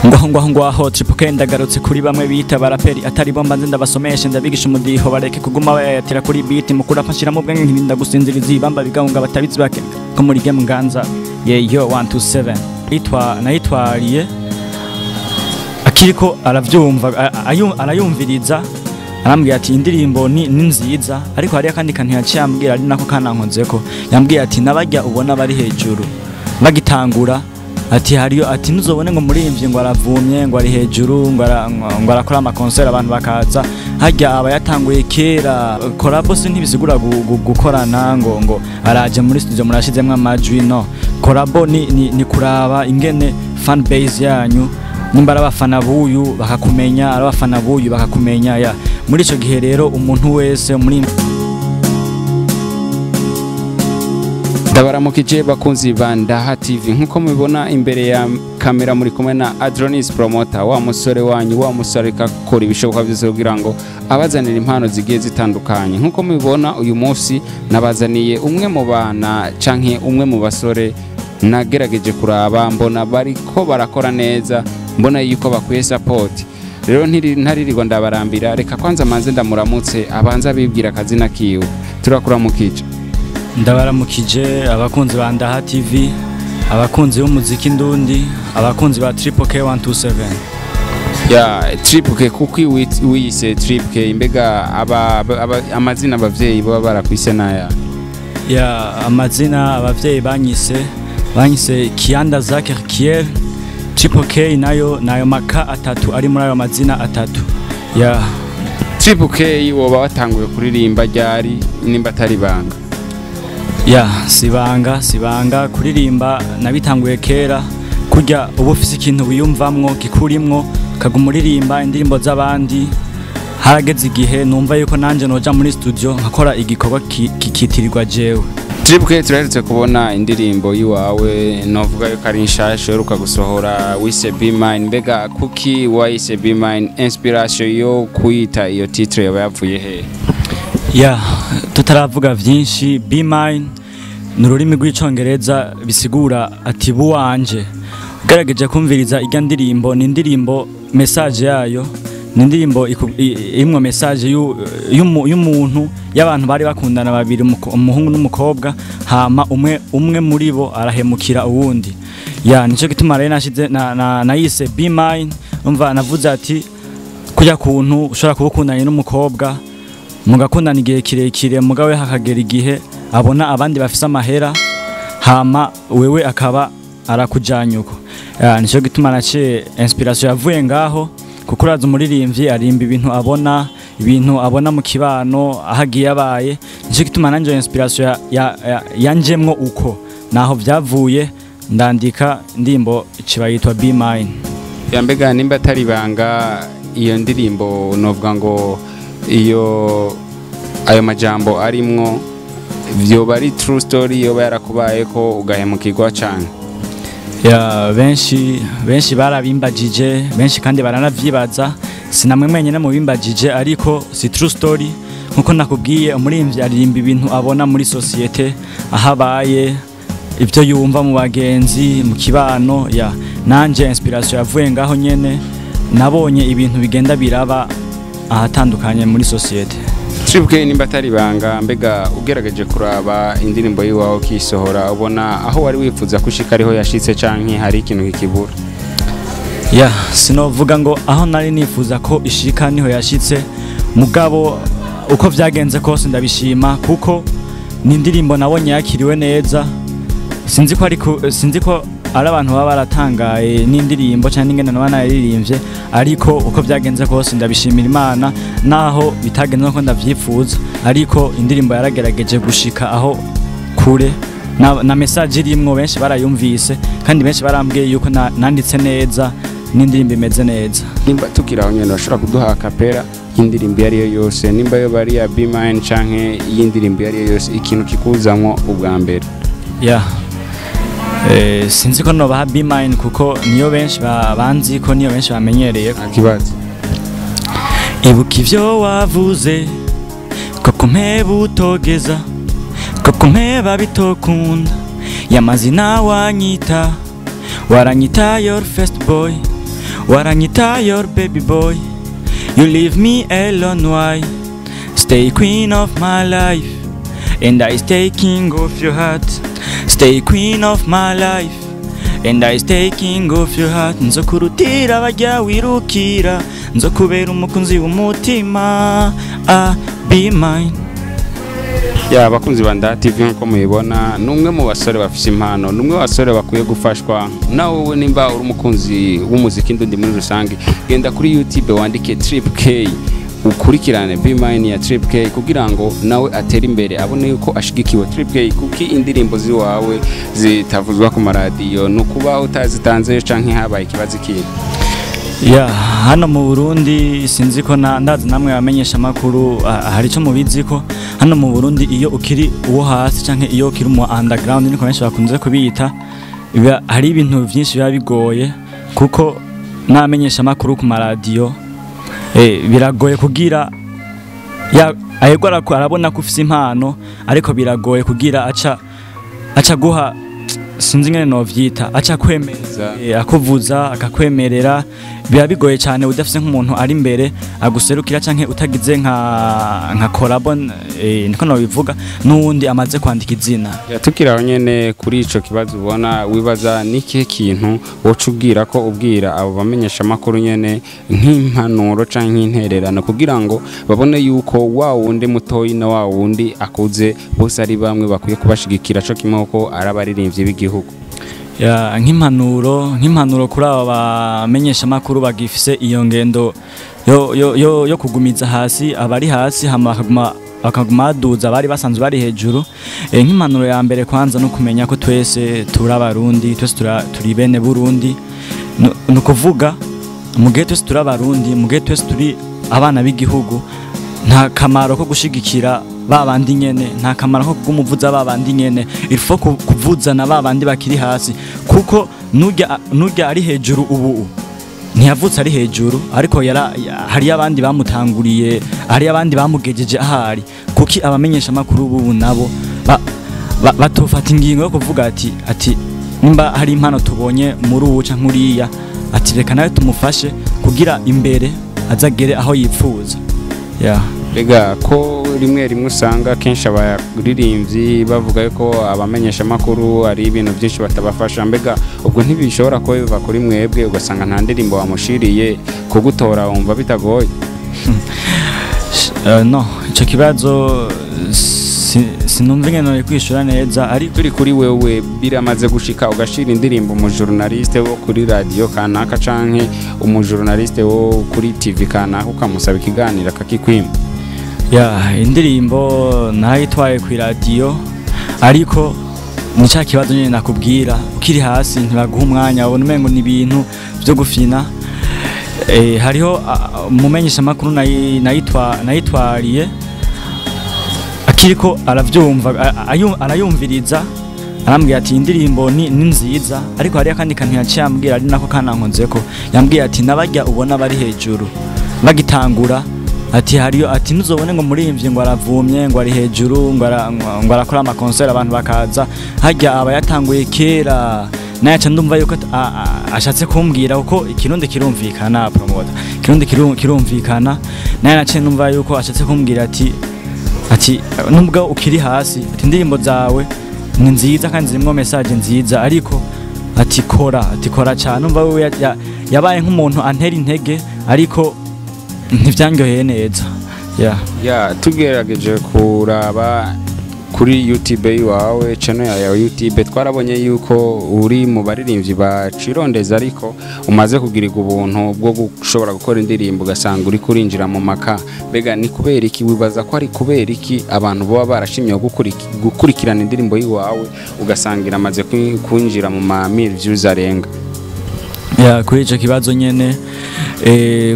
Ngwaho ngwaho ngwaho, Triple K ndagarutse kuri bamwe bita baraperi atari bo. Mbanze ndabasomeshe, ndabigisha umudiho, bareke kuguma bayatira kuri beat. Mukura mfashiramo ubwenge, nkirinda gusinziriza ibamba bigahunga batabizi bake ko muri game nganza. Yeah, yo, 127 itwa nayitwariye akiriko aravyumva, arayumviriza, arambwira ati indirimbo ni nziza, ariko hari akandi kantu yaciye ambwira ari nako kanankozeko. Yambwiye ati nabajya ubona bari hejuru bagitangura, ati hariyo, ati ntuzobone ngo muririmbyi ngo aravumye, ngo ari hejuru, ngo arakora ama concert abantu bakaza. Harya aba yatanguye kera. Collabo si ntibisigura gukorana ngo araje muri studio murashizemwo amajwi. No collabo ni kuraba ingene fan base yanyu, nimba ari abafana b'uyu bakakumenya, ari abafana b'uyu bakakumenya. Ya, muri ico gihe rero umuntu wese muri Ndabaramukije bakunzi ba Ndaha TV. Nkuko mubibona imbere ya kamera muri kumwe na Adronis Promoter, wa musore wanyu, wa musore akora ibishoboka byose kugira ngo abazanire impano zigiye zitandukanye. Nkuko mubibona, uyu munsi nabazaniye umwe mu bana canke umwe mu basore nagerageje kuraba mbona bariko barakora neza, mbona yuko bakwiye support. Rero ntaririrwa ndabarambira, reka kwanza manze ndamuramutse, abanza abibwira akazina kiwe. Turakuramukije. Ndabaramukije abakunzi ba Ndaha TV, abakunzi b'umuziki ndundi, abakunzi ba Triple K 127. Ya, Triple K, kuko wiyise Triple K, mbega amazina abavyeyi baba barakwise naya? Ya, amazina abavyeyi banyise Kianda Zakir Kiel. Triple K nayo maka atatu ari muri ayo mazina atatu, ya. Triple K, woba watanguye kuririmba ryari, nimba atari banga? Ya, sibanga, sibanga. Kuririmba nabitanguye kera. Kurya uba ufise ikintu wiyumvamwo kikurimwo, kaguma uririmba indirimbo z'abandi. Harageze igihe numva yuko nanje noja muri studio nkakora igikorwa kikitirirwa jewe. Triple K, turaherutse kubona indirimbo yiwawe, novuga yuko ari nshasha uheruka gusohora, wise Be Mine. Mbega kuki wayise Be Mine? Inspiration yo kuyita iyo titre yoba yavuye he? Ya, tutaravuga vyinshi, Be Mine ni ururimi rw'Icongereza bisigura ati buwanje. Ugerageje kumviriza irya ndirimbo, ni indirimbo message yayo ni indirimbo irimwo message y'umuntu, y'abantu bari bakundana babiri, umuhungu n'umukobwa, hama umwe muri bo arahemukira uwundi. Ya, nico gituma rero nashize nayise Be Mine. Umva, navuze ati kurya kuntu ushobora kuba ukundanye n'umukobwa, mugakundana igihe kirekire, mugawe hakagera igihe abona abandi bafise amahera, hama wewe akaba arakujanye uko. Ya, nico gituma naciye inspiration yavuye ngaho, kuko uraza umuririmbyi arimba ibintu abona, ibintu abona mu kibano aho agiye abaye. Nico gituma nanje inspiration yanjemwo uko, naho vyavuye, ndandika indirimbo ciba yitwa Be Mine. Ya, mbega nimba atari ibanga, iyo ndirimbo novuga ngo iyo ayo majambo arimwo vyoba ari true story, yoba yarakubaye ko ugahemukirwa cane? Ya, benshi benshi barabimbajije, benshi kandi baranavyibaza, sinamwe mwenyene mubimbajije, ariko si true story. Nkuko nakubwiye, umuririmvyi aririmba ibintu abona muri société aho abaye, ibyo yumva mu bagenzi, mu kibano. Ya, nanje inspiration yavuye ngaho nyene, nabonye ibintu bigenda biraba ahatandukanye muri société. Triple K, nimba atari ibanga, mbega ugerageje kuraba indirimbo yiwawe ukisohora, ubona aho wari wifuza kushika ariho yashitse, canke hari ikintu kikibura? Ya, sinovuga ngo aho nari nifuza ko ishika niho yashitse, mugabo uko vyagenze kose ndabishima, kuko ni indirimbo nabonye yakiriwe neza. Sinzi ko ariko sinzi ko ari abantu baba baratangaye n'indirimbo cyangwa n'ingene naba naririmbye, ariko uko vyagenze kose ndabishimira Imana, naho bitagenze uko ndavyifuza, ariko indirimbo yaragerageje gushika aho kure na message irimwo benshi barayumvise, kandi benshi barambwiye yuko nanditse neza n'indirimbo imeze neza. Nimba tukiri aho nyene, bashobora kuduha a cappella y'indirimbo iyo ariyo yose, nimba yo bari ya Be Mine canke y'indirimbo iyo ariyo yose, ikintu kikuzamwo ubwa mbere? Ya. Sinzi ko nobaha Be Mine kuko niyo benshi banzi ko niyo benshi bamenyereye. Nta kibazo. Ibuka ivyo wavuze, ko kumpeba utogeza, ko kumpeba bitokunda, yamazina wanyita, waranyita your first boy. Waranyita your baby boy. You leave me alone, why? Stay queen of my life, and I stay king of your heart. Stay queen of my life, and I stay king of your heart. Nzokurutira bajya wirukira, nzokubera umukunzi w'umutima. Ah, be mine. Ya, abakunzi ba Ndaha TV, nkuko mubibona, ni umwe mu basore bafise impano, ni umwe mu basore bakwiye gufashwa. Nawe wowe nimba uri umukunzi w'umuziki ndundi muri rusange, genda kuri YouTube wandike Trip K, ukurikirane Be Mine ya Trip K kugira ngo nawe atere imbere, abone yuko ashigikiwe. Trip K, kuki indirimbo ziwawe zitavuzwa ku maradiyo? Ni ukuba utazitanze canke habaye ikibazo ikihe? Ya, hano mu Burundi sinzi ko na ndazi namwe bamenyesha makuru hari ico mubizi ko hano mu Burundi iyo ukiri uwo hasi canke iyo ukiri mu underground, niko benshi bakunze kubita, hari ibintu vyinshi biba bigoye, kuko n'abamenyesha makuru ku maradiyo biragoye kugira ya ayego arabona ko ufise impano, ariko biragoye kugira aca guha, sinzi ingene novyita, aca kwemeza, akuvuza akakwemerera. Biba bigoye cyane udafise nk'umuntu ari imbere aguserukira, canke utagize nka collabo, niko nobivuga, n'uwundi amaze kwandika izina. Ya, tukiri aho nyene kuri ico kibazo, ubona wibaza n'ikihe kintu woca ubwira ko ubwira abo bamenyesha amakuru nyene nk'impanuro canke nk'intererano kugira ngo babone yuko wa wundi mutoyi na wa wundi akuze bose ari bamwe, bakwiye kubashigikira co kimwe kuko ari abaririmbyi b'igihugu? Ya, nk'impanuro kuri aba bamenyesha makuru bagifise iyo ngendo yo kugumiza hasi abari hasi, hama bakaguma baduza abari basanzwe bari hejuru, nk'impanuro ya mbere kwanza no kumenya ko twese turi Abarundi, twese turi bene Burundi. Ni ukuvuga mu gihe twese turi Abarundi, mu gihe twese turi abana b'igihugu, nta kamaro ko gushigikira ba bandi nyene, nta kamaro ko kumuvuza ba bandi nyene. Il faut kuvuza na ba bandi bakiri hasi, kuko nurya ari hejuru ubu ntiyavutse ari hejuru, ariko hari abandi bamutanguriye, hari abandi bamugejeje ahari. Kuki abamenyesha makuru ubu nabo batofata ingingo yo kuvuga ati nimba hari impano tubonye muri ubu canke uriya, ati reka nawe tumufashe kugira imbere azagere aho yipfuza? Yeah. Rega ko rimwe rimwe usanga kenshi abaririmbyi bavuga ko abamenyesha amakuru ari ibintu byinshi batabafasha, mbega ubwo ntibishobora kuba biva kuri mwebwe, ugasanga nta ndirimbo wamushiriye kugutora, wumva bitagoye? No, ico kibazo sinumva ingene nori kwishura neza, ariko turi kuri wewe, biramaze gushika ugashira indirimbo mu journaliste wo kuri radio kanaka canke umu journaliste wo kuri TV kanaka, ukamusaba ikiganiro akakikwima? Ya, indirimbo nayitwaye ku radio, ariko ni cya kibazo nyine nakubwira, ukiri hasi ntibaguha umwanya, ubona umengo ni ibintu byo gufina. Hariho umumenyesha makuru nayitwariye akiriko aravyumva, arayumviriza, arambwira ati indirimbo ni nziza, ariko hariyo akandi kantu yaciye ambwira ari nako kanankonzeko. Yambwiye ati nabajya ubona bari hejuru bagitangura, ati hariyo, ati ntuzobone ngo muririmbyi ngo aravumye, ngo ari hejuru, ngo arakora ama concert abantu bakaza, harya aba yatanguye kera. Nayaca ndumva yuko ashatse kumbwira, kuko Ikirundi kirumvikana, promoter, Ikirundi kirumvikana, naye naciye ndumva yuko ashatse kumbwira ati nubwo ukiri hasi, ati indirimbo zawe ni nziza kandi zirimo message nziza, ariko ati kora cyane. Umva wewe yabaye nk'umuntu antera intege, ariko ntivyanyoheye neza, yeah. Ya, tugerageje kuraba kuri YouTube iwawe, channel yawe YouTube, twarabonye yuko uri mu baririmbyi bacirondeza, ariko umaze kugirirwa ubuntu bwo gushobora gukora indirimbo, ugasanga uri kurinjira mu maka. Mbega ni kubera iki wibaza ko ari kubera iki abantu baba barashimye gukurikirana indirimbo yiwawe, ugasanga iramaze kwinjira mu ma mille views arenga? Ya, kuri ico kibazo nyene,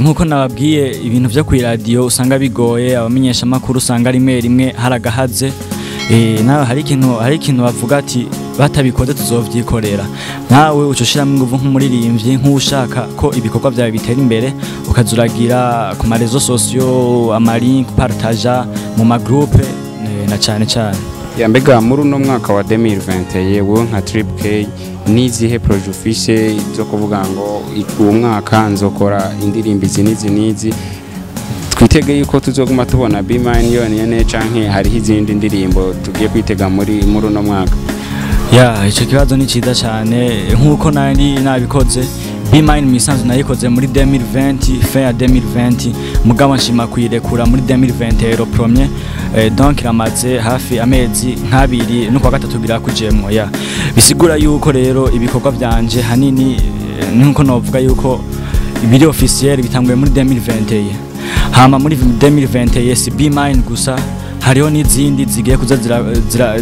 nkuko nababwiye, ibintu vyo kw'iradiyo usanga bigoye, abamenyesha makuru usanga rimwe rimwe haragahaze. Nawe hari ikintu bavuga ati batabikoze tuzovyikorera. Nawe uca ushiramo inguvu nk'umuririmbyi, nk'ushaka ko ibikorwa vyawe bitera imbere, ukazuragira ku ma réseaux sociaux ama link, partager mu ma groupe, na cane cane. Ya, mbega muri uno mwaka wa 2021, wowe nka Trip K, nizihe projet ufise zo kuvuga ngo uwo mwaka nzokora indirimbo izi n'izi n'izi? Twitege yuko tuzoguma tubona Be Mine yonyene, canke hariho izindi ndirimbo tugiye kwitega muri uno mwaka? Ya, icyo kibazo ni cyiza cyane. Nk'uko nari nabikoze, Be Mine mu isanzwe nayikoze muri 2020, fin ya 2020, mugabo nshima kuyirekura muri 2021 premier. Donc iramaze hafi amezi nk'abiri n'ukwa gatatu gira kujemwo. Ya, bisigura yuko rero ibikorwa byanje hanini, nkuko novuga yuko ibiri officiel bitanguye muri 2021. Hama muri 2021 si Be Mine gusa, hariho n'izindi zigiye kuza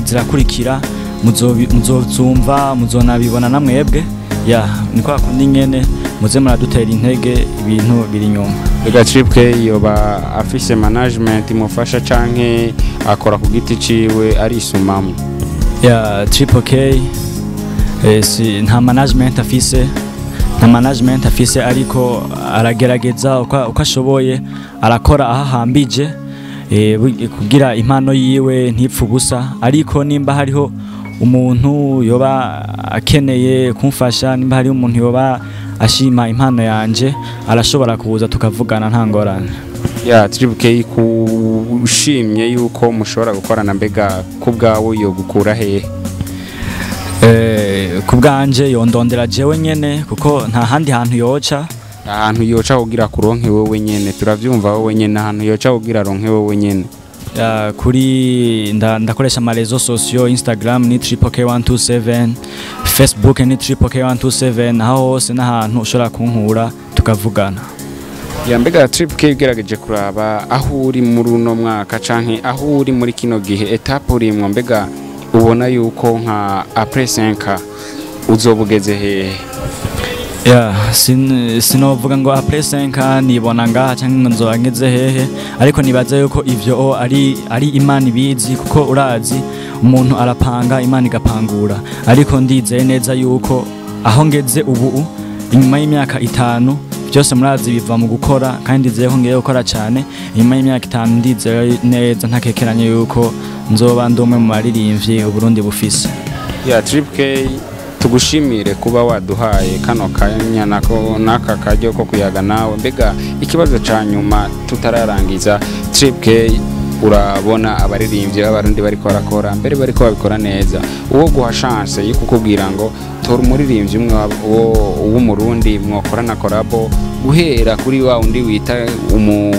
zirakurikira. Muzozumva, muzonabibona namwebwe. Ya, ni kwa kundi nyene, muze muradutera intege, ibintu biri inyuma. Mbega Trip K yoba afise management imufasha, canke akora ku giti ciwe, arisumamwo? Ya, Triple K si, nta management afise, nta management afise, ariko aragerageza uko ashoboye, arakora aho ahambije kugira impano yiwe ntipfe ubusa. Ariko nimba hariho umuntu yoba akeneye kumfasha, nimba hariho umuntu yoba ashima impano yanje, arashobora kuza tukavugana, nta ngorane. Ya, Trip K, kushimye yuko mushobora gukorana, mbega ku bwawe yo gukura hehe? Ku bwanje yondondera jewe nyene, kuko nta handi hantu yoca. Ahantu yoca kugira kuronke wowe nyene, turavyumva, wowe nyene, ahantu yoca kugira ronke wowe nyene. Ya, kuri ndakoresha ama réseaux sociaux: Instagram ni triple K127, Facebook ni triple K127. Aho hose n'ahantu ushobora kunkura tukavugana. Ya, mbega Trip K, ugerageje kuraba aho uri muri uno mwaka canke aho uri muri kino gihe, étape urimwo, mbega ubona yuko nka après 5 uzoba ugeze hehe? Ya, sinovuga ngo après 5 ans nibona ngaha canke ngo nzoba ngeze hehe, ariko nibaza yuko ivyo ari Imana ibizi, kuko urazi umuntu arapanga, Imana igapangura. Ariko ndizeye neza yuko aho ngeze ubu, inyuma y'imyaka 5, byose murazi biva mu gukora, kandi ndizeye ko ngiye gukora cyane. Inyuma y'imyaka 5 ndizeye neza ntakekeranye yuko nzoba ndi umwe mu baririmbyi Uburundi bufise. Ya, Trip K, tugushimire kuba waduhaye kano kanya nako n'aka karyo ko kuyaga nawe. Mbega ikibazo ca nyuma tutararangiza, Trip K, urabona abaririmbyi b'Abarundi bariko barakora, mbere bariko babikora neza, uwo guha chance yo kukubwira ngo tora umuririmbyi umwe w'Umurundi mwokorana collabo, guhera kuri wa undi wita umu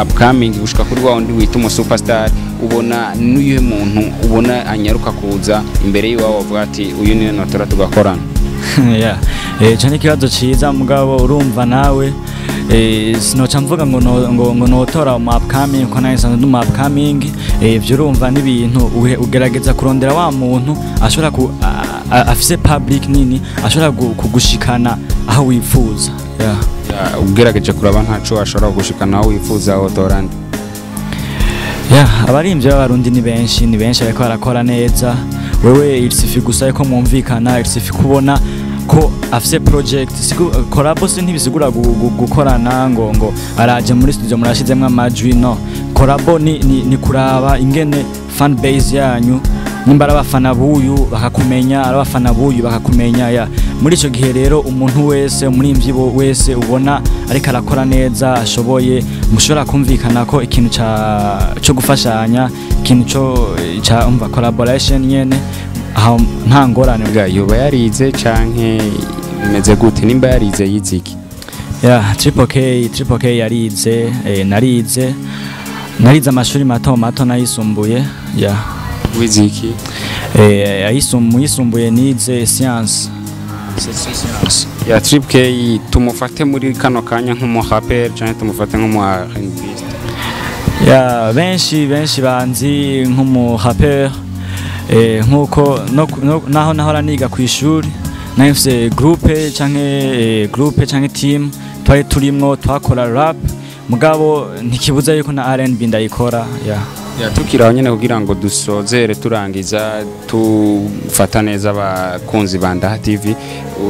upcoming gushika kuri wa undi wita umu superstar, ubona n'uyuhe muntu ubona anyaruka kuza imbere y'iwawe, avuga ati uyu niwe notora tugakorana? Yeah. Ico ni ikibazo ciza, mugabo urumva nawe sinoca mvuga ngo ngo notora umu upcoming, ko nawe nsanzwe ndi umu upcoming. Ivyo urumva n'ibintu ugerageza kurondera wa muntu ashobora ku afise public nini, ashobora kugushikana aho wifuza. Yeah. Ya, ugerageje kuraba ntaco ashobora gushikana aho wifuza, wotora nde? Yeah, abarimvyi b'Abarundi ni benshi, ni benshi bariko barakora neza. Wewe il suffit gusa yuko mwumvikana, il suffit kubona ko afise project. Collabo si ntibisigura gukorana ngo araje muri studio murashizemwo amajwi. No, collabo ni kuraba ingene fan base yanyu, nimba ari abafana b'uyu bakakumenya, ari abafana b'uyu bakakumenya. Ya, muri ico gihe rero umuntu wese, umurimvyi wese ubona ariko arakora neza, ashoboye, mushobora kumvikana ko ikintu ca cyo gufashanya, ikintu co ca umva collaboration nyene, aho nta ngorane. Mbega yoba yarize canke bimeze gute? Nimba yarize, yize iki? Ya, Triple K, Triple K yarize. Narize amashuri mato mato nayisumbuye. Ya. Wize iki? Ayisumbuye nize science. Science. Ya, Trip K tumufate muri kano kanya nk'umu rapper canke tumufate nk'umu R&B? Ya, benshi benshi banzi nk'umu rapper, nkuko no, naho nahora niga ku ishuri nari mfise groupe canke groupe canke team twari turimwo, twakora rap, mugabo ntikibuza yuko na R&B ndayikora. Ya. Ya, tukiri aho nyene, kugira ngo dusozere, turangiza, tufata neza abakunzi ba Ndaha TV,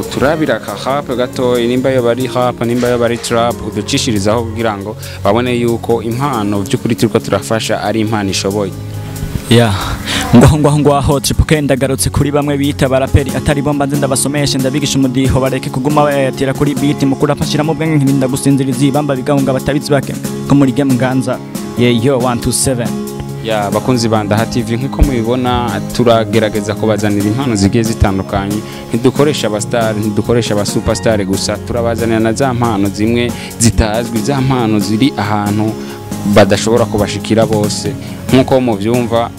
uturabira ka rap gatoyi, nimba yo bari rap, nimba yo bari trap, uducishirizaho kugira ngo babone yuko impano by'ukuri turiko turafasha ari impano ishoboye. Ya, ngwaho ngwaho ngwaho, Triple K ndagarutse kuri bamwe bita baraperi atari bo. Mbanze ndabasomeshe, ndabigisha umudiho, bareke kuguma bayatira kuri beat. Mukura mfashiramo ubwenge, nkirinda gusinziriza ibamba bigahunga batabizi bake ko muri game nganza. Yeah, yo, 1 2 7. Ya, bakunzi ba Ndaha TV, nk'uko mubibona turagerageza kubazanira impano zigiye zitandukanye. Ntidukoresha abastar, ntidukoresha aba superstar gusa, turabazanira na za mpano zimwe zitazwi, za mpano ziri ahantu badashobora kubashikira bose. Nk'uko mubyumva,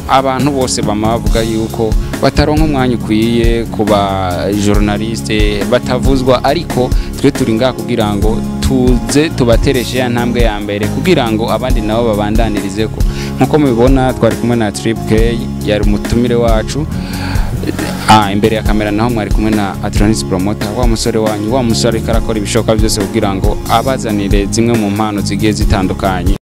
abantu bose bama bavuga yuko bataronka umwanya ukwiye ku ba journaliste, batavuzwa, ariko twe turi ngaha kugira ngo tuze tubatereshe ya ntambwe ya mbere kugira ngo abandi nabo babandanirize ko. Nk'uko mubibona, twari kumwe na Trip K, yari umutumire wacu. Imbere ya kamera naho mwari kumwe na Atronis Promoter, wa musore wanyu, wa musore ariko arakora ibishoboka byose kugira ngo abazanire zimwe mu mpano zigiye zitandukanye.